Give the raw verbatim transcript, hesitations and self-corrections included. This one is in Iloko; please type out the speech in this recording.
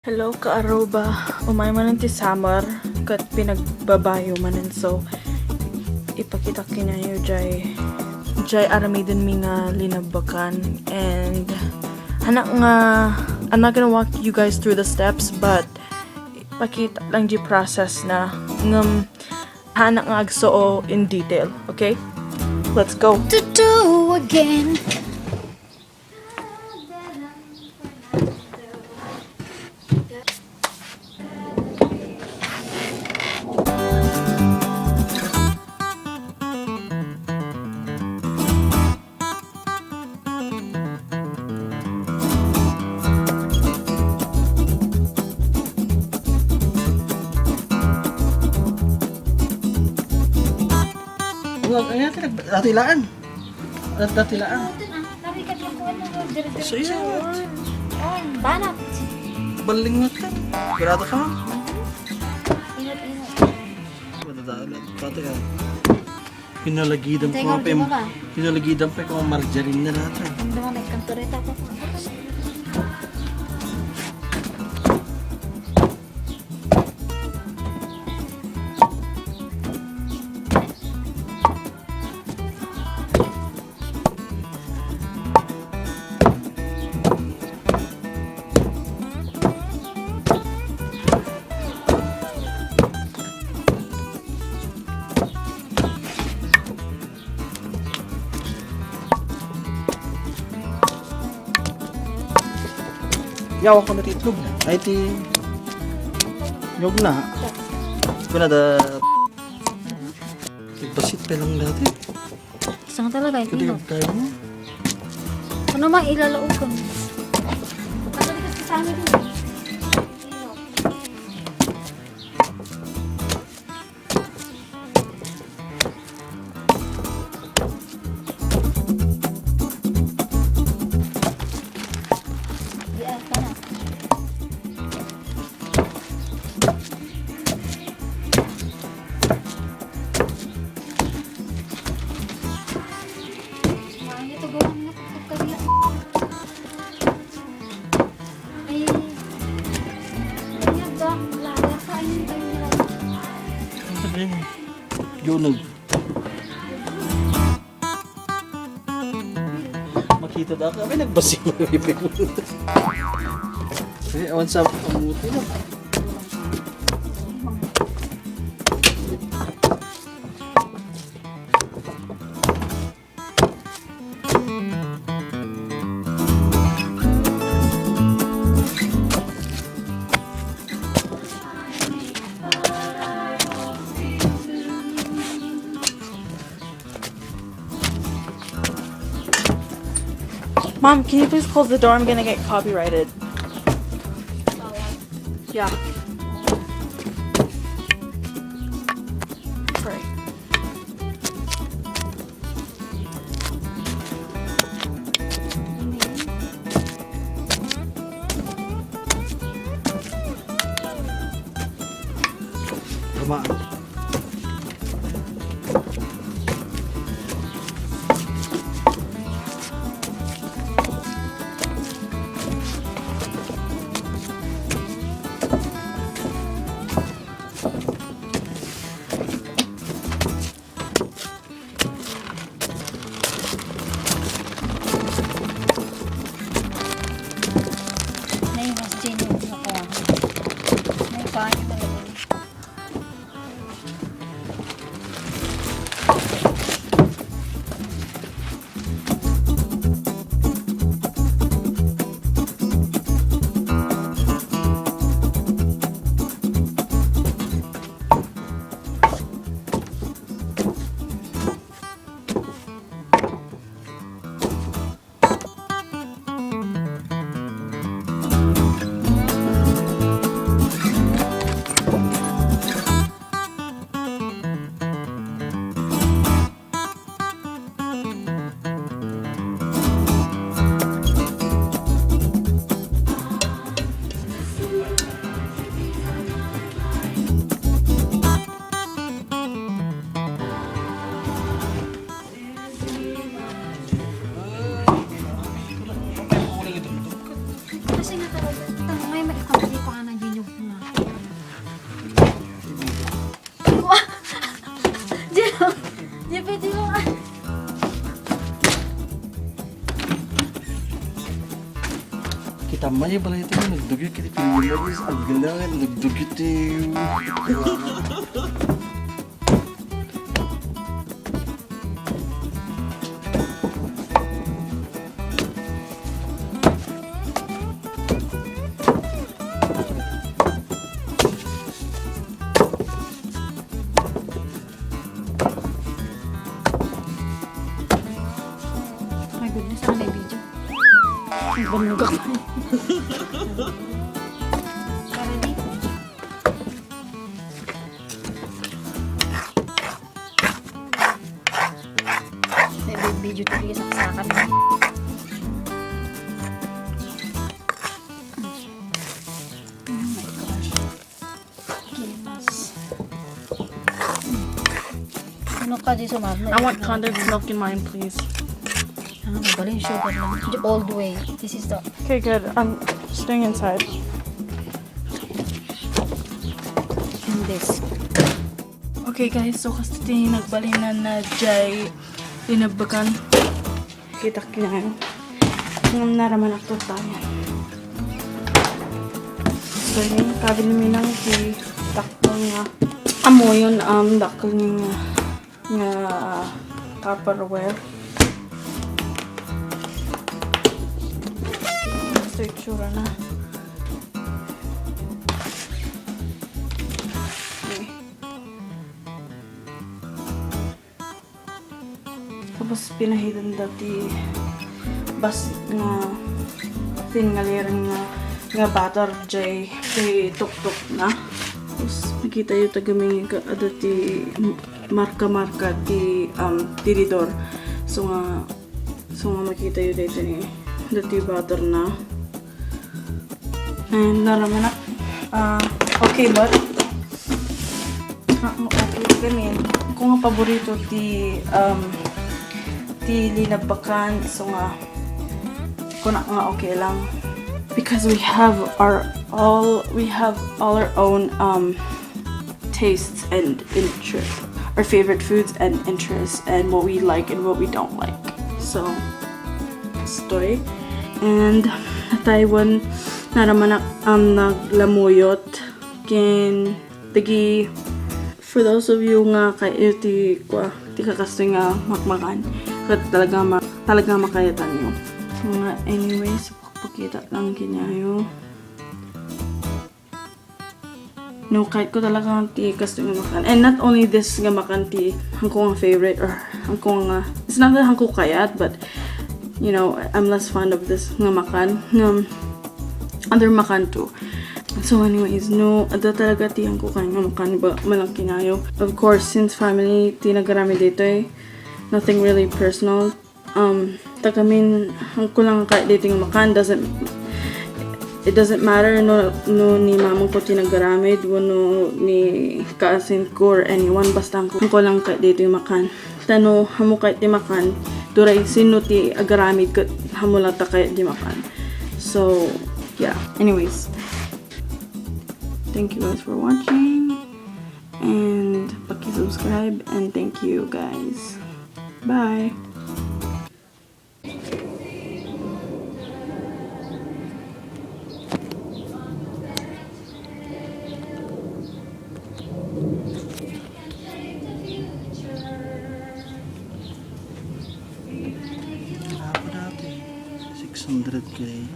Hello, ka-Aruba. Umay manen ti summer, ket pinagbabayo manen. So, ipakita kaniayo jay, jay aramiden mi nga linabbakan. And, hanak nga, I'm not gonna walk you guys through the steps, but ipakita lang di process na. Ngem, hanak nga agsuo in detail, okay? Let's go. To do again. Wag, ayan, dati laan. Dati laan. Narigat yung kuwan mo, dire-diretso. So, yun. Oh, banat. Balingot ka. Sigurado ka? Ingat, ingat. Madadala. Pati ka. Pinalagidan ko nga pa yung, pinalagidan pa yung margarine na lahat, eh. Ang dama, nagkantureta ko. Yawa ko na ti itlog na. Ay, ti nyog na. Kuna da. Basit pa lang dati. Saan talaga yung Kaya itlog? Tayo mo. Ano ma ilalaog ko? Kapalikas ka sa amin dun. Ay, ito gawin na pagkakalian. Ay, ay, nagda, wala, wala, kain yung tayo nila. Ang sabi niya. Junod. Makita da ka, may nagbasig na bibig mo. Eh, awan sa kamuti na. Mom, can you please close the door? I'm gonna get copyrighted. Yeah. Sorry. Tama. Nay, mas Jane yung nakuha. Nay, paano talaga? Maya balay tayo, nagdugyot kiti pinili. Maya, aggalangan, nagdugyot tayo. My goodness, ano na yung video? Ang banugak pa. Ready? May video tayo sa kasakan. Oh my gosh. Guys. Ano ka di sumabot? I want condensed milk in mine, please. Ah, mabalin sugar lang. All the way. This is the Okay, good. I'm staying inside. And this. Okay, guys, so kasta ti nagbalinan na jay linabbakan. Kita kinayo. Ngam naraman ako tayo. So, yun, kabil mi lang ti dakkel nga. Amo yun, um, dakkel nga, nga Tupperware. So, itsura na. Okay. Tapos, pinahidan da ti bas nga thin nga layer nga, nga butter jay, jay tuktok na. Tapos, makita yu ta gamin nga adda ti marka-marka ti, um, tinidor. So nga, so nga makita yu daytoy ni, adda ti butter na. And naramanak, ah, okay, but, ah, okay kami. Ako nga paborito ti, um, ti linabbakan, so nga, kunak nga okay lang. Because we have our all, we have all our own, um, tastes and interests, our favorite foods and interests, and what we like and what we don't like. So, stoy. And Taiwan, naramanak, um, naglamuyot. Ken, tagi, for those of you nga kay ti, kwa, ti kakastoy nga makmakan, ket talaga ma-, talaga makayatan yu. Nga, anyways, pakita lang kaniayo. No, kayat ko talaga ti kastoy nga makan. And not only this nga makan ti hangko nga favorite or hangko nga, it's not that hangko kayat, but, you know, I'm less fond of this nga makan. Nga other makan too. So anyways, no, adda talaga ti hangko kayat nga makan, ba, malakinayo. Of course, since family ti nagaramid ditoy, nothing really personal. Um, ta gamin, hangko lang kayat daytoy nga makan, doesn't, it doesn't matter no, no ni mamangko ti nagaramid, wenno ni cousin ko or anyone, basta hangko, hangko lang kayat daytoy nga makan. Ta no, hamo kayat ti makan, duray sino ti agaramid ket hamo lang ta kayat di makan. So, yeah. Anyways, thank you guys for watching. And paki-subscribe, and thank you guys. Bye. Ako dati, six hundred kay